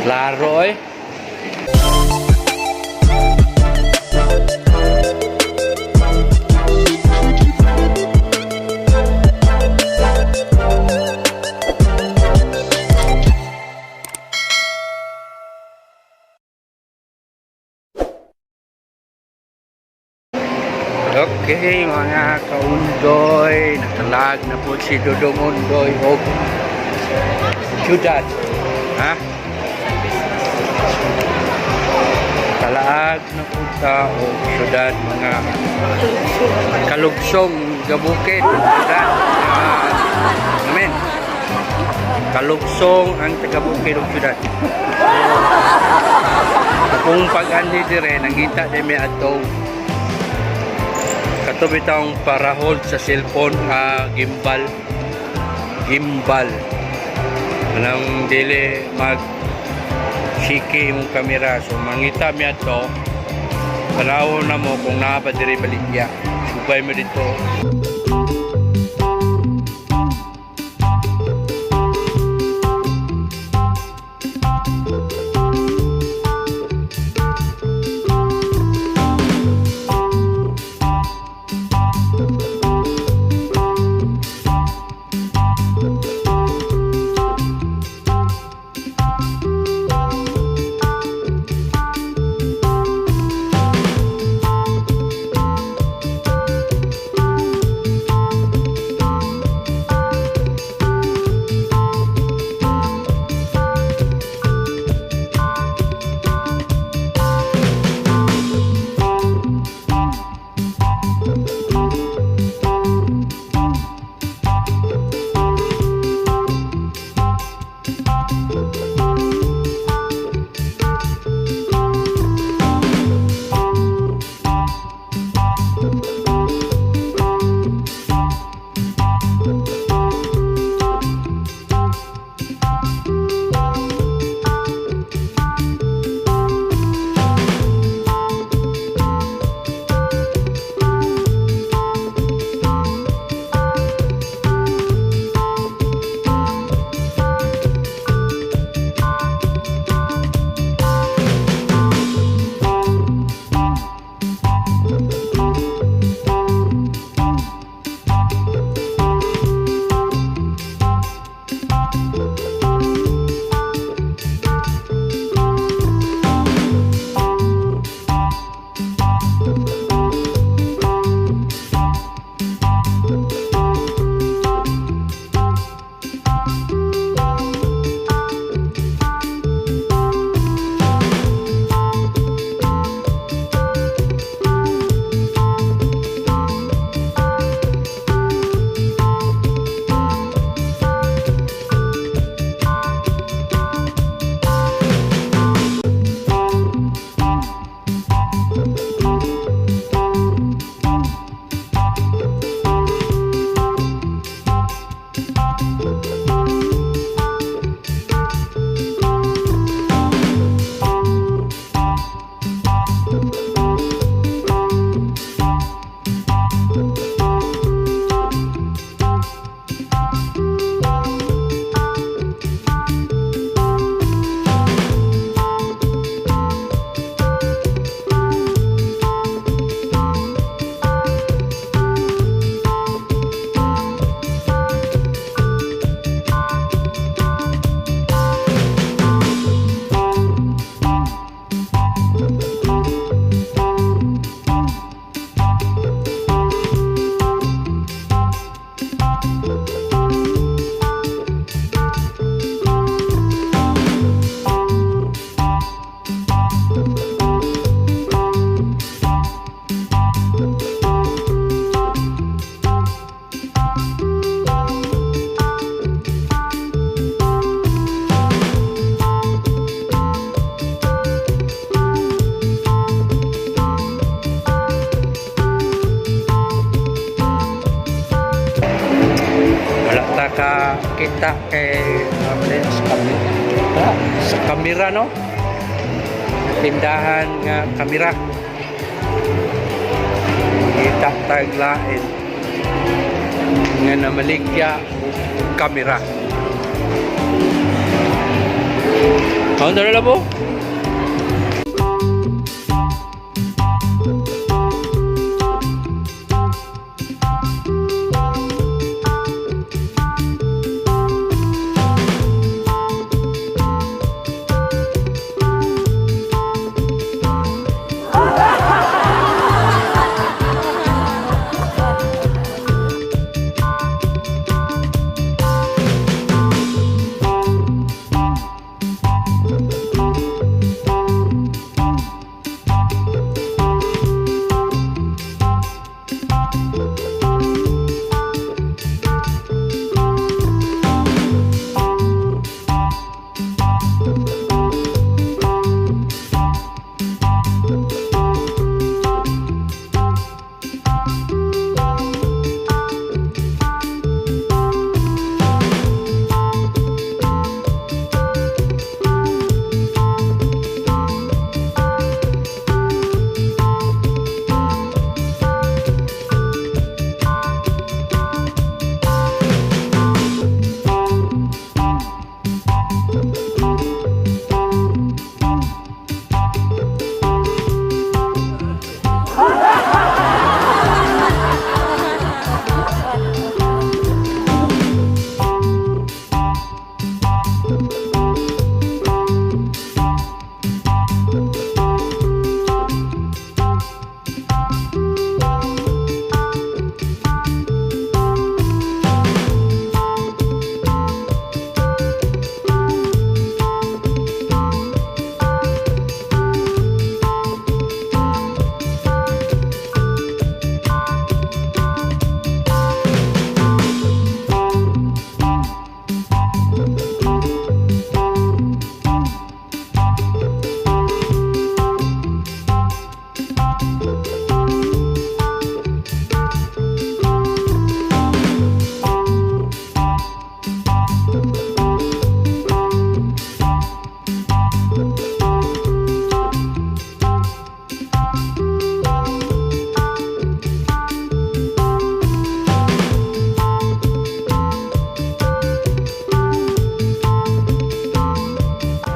Klaro eh. Okay, mga kaundoy, nakalag na po si Dudong Undoy og syudad. Ha? Kalaag na po ta og syudad, mga kalugsong gabukid syudad. Amen. Kalugsong ang tagabukid og syudad. So, kung pag-andi dire, nangita din may atong kato bitawng parahol sa cellphone nga gimbal, gimbal anang dili mag shiki imong kamera. So mangita mi ato, tanaw na mo kung naa pa diri baligya. Subay mo dito. Wala ta ka kita kay sa kamera, sa kamera no, tindahan nga kamera, kita taglain nga namaligya og kamera. Ano na po?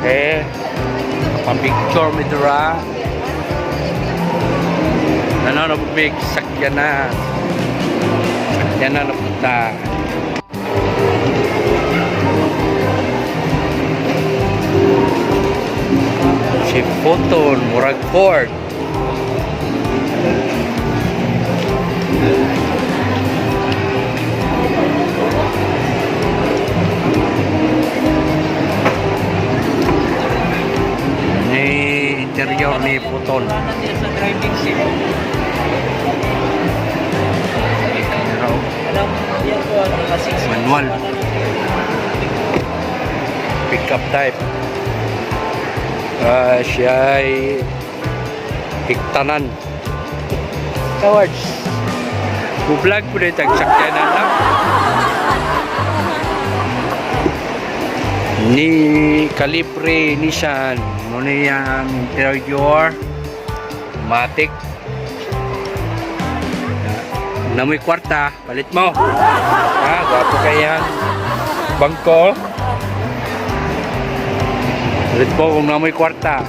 Okay. Pa-picture mi dira. Ano na big sakyanan. Sakyanan na punta. Si Photon, murag Ford. Ni interior ni Photon. Sa driving seat. Ay, camera, oh. Alam, yan po, ano, kasi Manual. Pickup type. Ah, siya ay higtanan. Cowards. Bublog po dito ang sakyanan na. Ni Calipre Nissan. Muna yung interior. Matic. Namoy kwarta. Palit mo. Ha, gwapo kaya. Bangko. Palit mo kung namoy kwarta.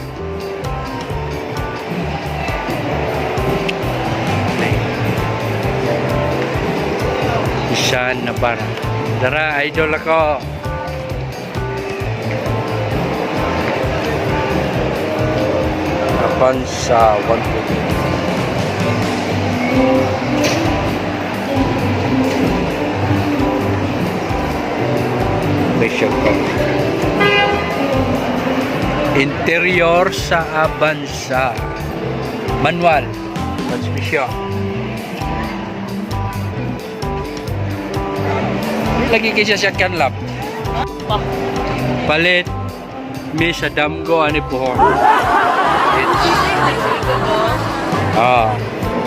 Nissan Navara. Tara, idol ako. Avanza 120. Special car. Interior sa Avanza. Manual. Transmission. Lagi kay siya kanlap. Pa. Palit mi sa damgo ani puhon. It's ah,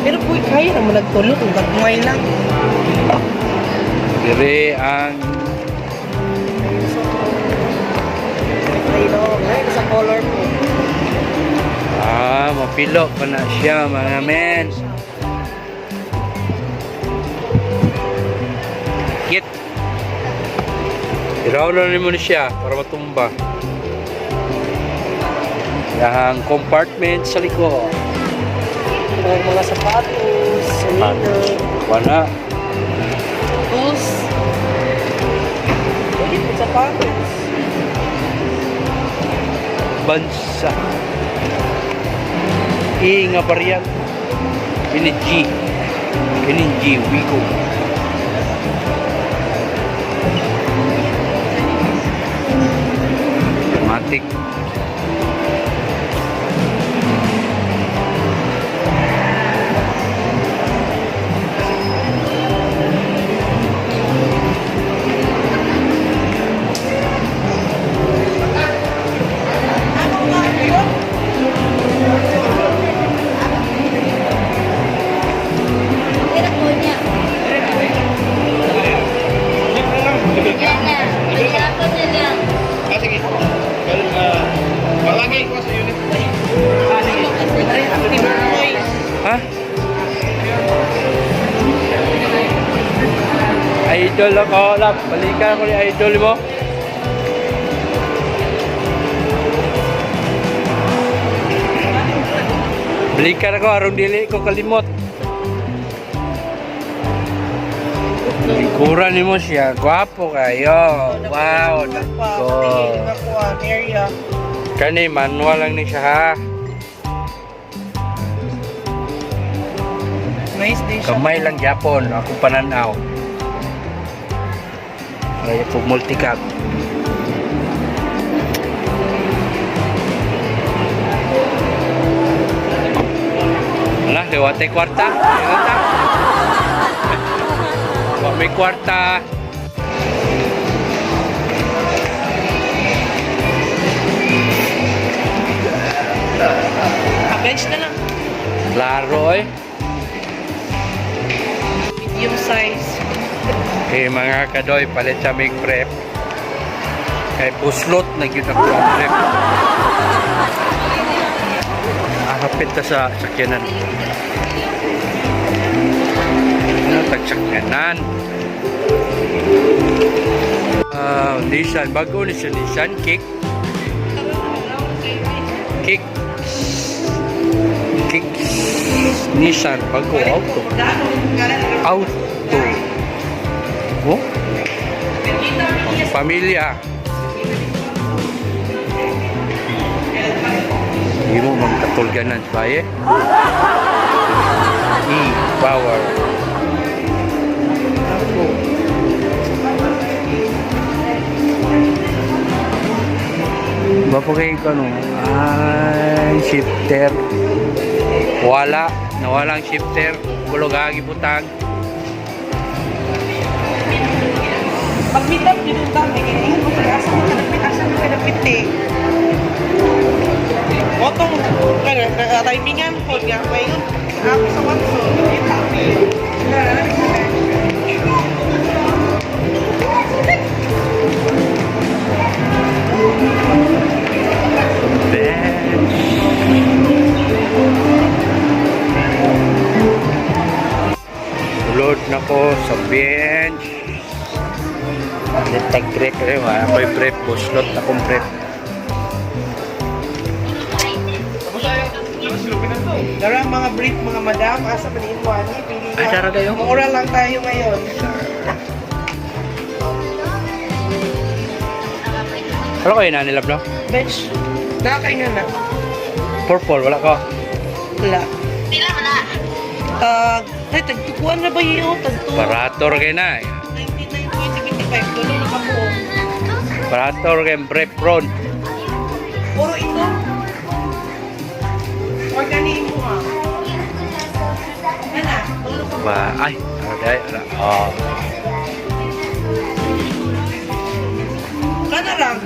Pero po, kaya naman nagtulog. Kung gagmay lang. Dire ang Ay, no. Ay, sa color po. Ah, mapilo pa na siya, mga men. Kit. Iraw na mo ni siya para matumba. Ang compartment sa likod. Mga sapatos, sunino, Wala. Tools. Pwede po sapatos. Bansa. E nga variant. Kini G. Kini G. Wigo. Matic. Pero po niya. Yan na. Pagkakapon na lang. Ah, sige. Well, palagay ko sa unit. Ha? Idol ako, lap. Balikan ko ni idol mo. Balikan ako, aron dili ko kalimot. Likuran nimo siya, gwapo kayo. Wow, nako. Area. Kani manual lang ni siya ha. Nice day siya. Kamay lang gyapon ako pananaw. Ay po multicab. Wala, liwatay kwarta. Liwata. Wa may kwarta. Ah, bench na lang. Klaro eh. Medium size. Okay, mga kadoy, palit sa aming prep. Kay buslot na gyud ako ang prep. Ahapit ta sa sakyanan. Ano tag sakyanan? Ah, Nissan, bago ni siya Nissan Kick. Kick. Kick. Nissan, bago auto. Auto. Oh? Pamilya. Hindi mo magkatulganan sa baye. E-power. Bapo kayo ko ano? Ay, shifter. Wala. Nawala ang shifter. Bulog agi butang. Pag meet up, dito kami. Kaya mo kaya asa mo kanapit, asa mo kanapit eh. Otong, kana, timingan ko, nga, ngayon, ako sa Watson, meet up eh. Bench. Sulod na ko sa bench. Litag grip eh. Wala ko'y brief. Buslot na kong brief. Dara ang mga brief, mga madam, asa man imo ani, pili Ay, dara kayo. Mura lang tayo ngayon. Wala ko yun, nilab, no? Bench, nakakain na na. Purple, wala ko. Wala. Pila mo na. Tag, ay, tagtukuan na ba yun? Tagtu. Parator kayo na. Eh. 99.75, tulo na kabuo. Parator kayo, brief ron. Puro ito. Organic mo ah. Ana, tulo ka. Ba, ay, aray, aray. Oh. Kana lang.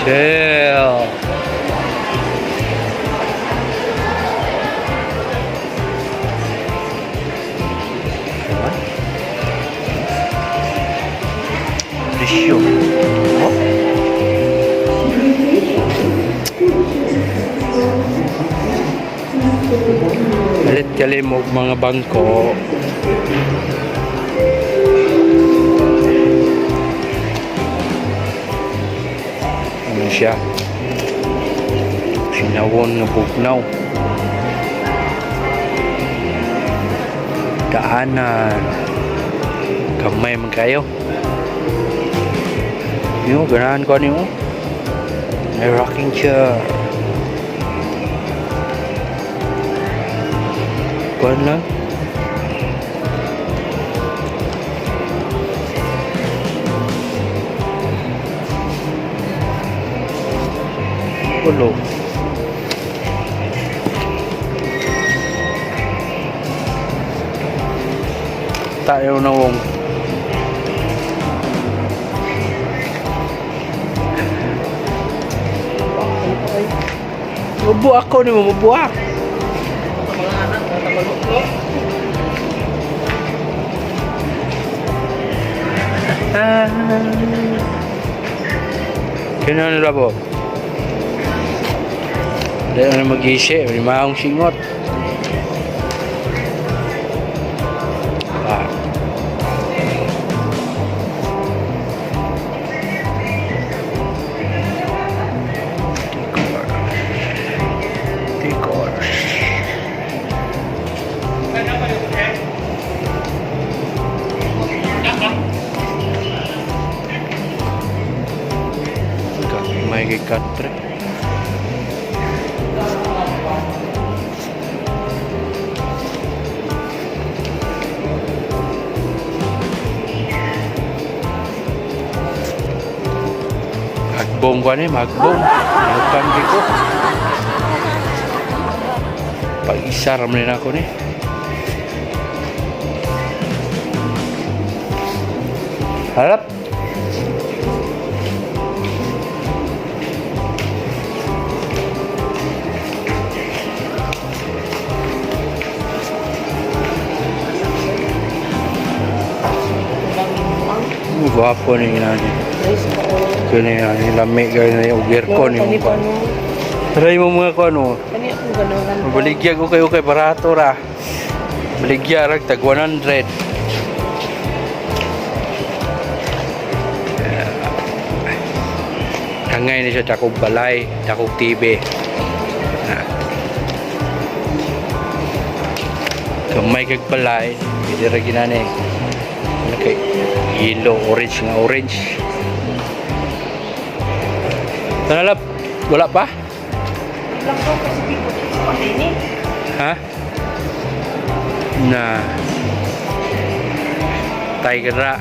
Chill. Diba? Presyo. Oh. Palit kalim og mga bangko. Ano siya? Sinawon nga bugnaw. Daanan. Gamay man kayo. Yo, ganahan ko niyo. May rocking chair. Kuan lang. Ulo. Tayo na wong. Mabuak ko ni mo, mabuak. Mga anak, mga tamalok. Ah. Kino nila po? Hindi na mag-isip. May maong singot. Ah. Decor. Decor. May katre. Hagbong ko ni, magbong. Magbong di ko. Pag-isa raman na ako ni. Harap. Gwapo ni ginani. Nice pa ko. Kini ani lami kay ni og aircon Kani ni pa mo. no. Try mo mga ko ano. Kani akong ganahan. Mabaligya ko kayo kay barato ra. Baligya rag tag 100. Hangay ni siya dakog balay, dakog TV. Na. Gamay kag balay, hindi ra ginani. Ano kay yellow, orange nga orange. Tanalap, wala pa? Lang ko kasi di ko sa pandini. Ha? Na Tiger ra.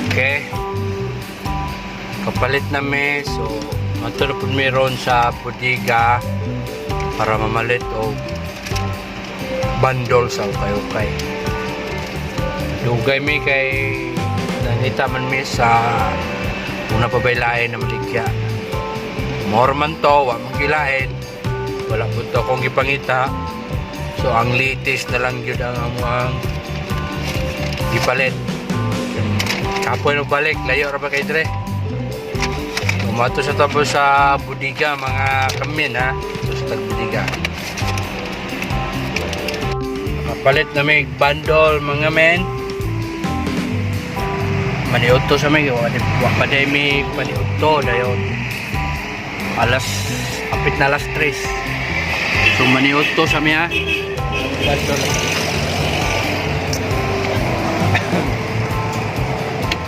Okay. Kapalit na mi. So, ato na pud mi ron sa bodega para mamalit og bundle sa ukay-ukay. Dugay mi kay nangita man mi sa una pa lain na maligya. More man to, wa man gilain. Wala po to akong gipangita. So ang latest na lang yun ang amuang gipalit. Kapoy no balik, layo ra ba kay dre? Umato sa tabo sa budiga mga kamin ha. Ito sa tag budiga. Nakapalit na may bundle mga men. Maniudto sa may, wa pa day may paniudto dayon. Alas apit na alas 3. So maniudto sa mi ha. Bundle.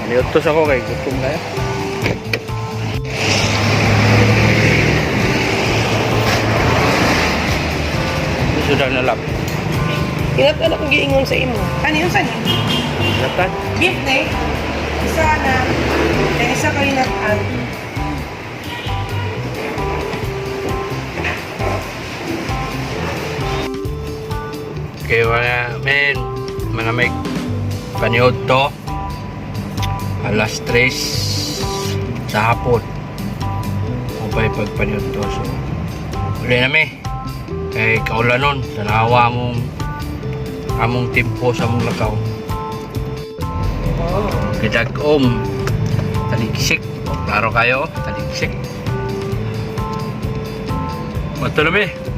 Maniudto sa ko kay gutom kayo. Sudah nalap. Ingat ka na kung giingon sa imo. Ano yun sa ni? Latan. Beef na eh. Isa na. Kaya isa kayo na. Okay, mga men, mga may paniod to. Alas 3 sa hapon. Upay pagpaniod to. So, uli na mi. Kay kaulanon, tanawa among among timpo sa among lakaw. Kidag-om, taligsik. Klaro kayo, taligsik. Mato na mi.